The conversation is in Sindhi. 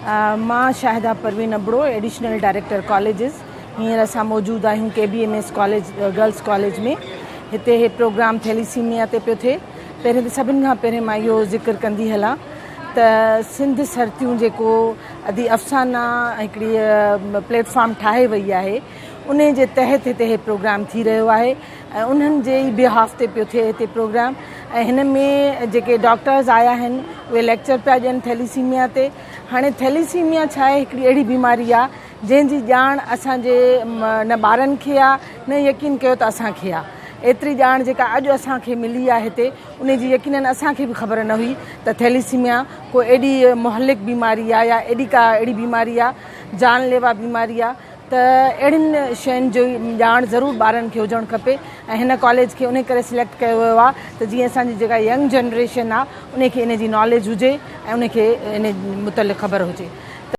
مان Shahida Parveen Abro additional director colleges هينئر اسان موجود آهيون K B M S college girls college ۾ هتي هي پروگرام ٿيليسيميا تي پيو ٿئي پهرين ته سڀن کان پهرين مان اهو ذڪر ڪندي هلان ته سنڌ سرتيون جيڪو ادي افسانا هڪڙي پليٽ فارم ٺاهي وئي آهي انهي جي تحت هتي هي پروگرام ٿي رهيو آهي ۽ انهن جي ئي بيهاف تي پيو ٿئي هتي پروگرام ۽ هن ۾ جيڪي ڊاڪٽرز آيا آهن اهي ليڪچر پيا ڏين ٿيليسيميا تي هاڻي ٿيليسيميا ڇا آهي هڪڙي اهڙي بيماري آهي جنهن جي ڄاڻ اسان جي نه ٻارن کي آهي نه يقين ڪيو ته اسان کي آهي ايتري ڄاڻ جيڪا اڄ اسان کي ملي آهي هتي ان جي يقينن اسان کي به خبر نه هئي ته ٿيليسيميا ڪو ايڏي مهلڪ بيماري آهي يا ايڏي ڪا اهڙي بيماري آهي جان ليوا بيماري آهي ته اهڙين شين جي ڄاڻ ضرور ٻارن کي هجڻ کپي ۽ هن ڪاليج کي انهي ڪري سليڪٽ ڪيو ويو آهي ته جيئن اسان جي جيڪا ينگ جنريشن آهي انهي کي انهي جي ناليج هجي ۽ انهي کي انهي متعلق خبر هجي.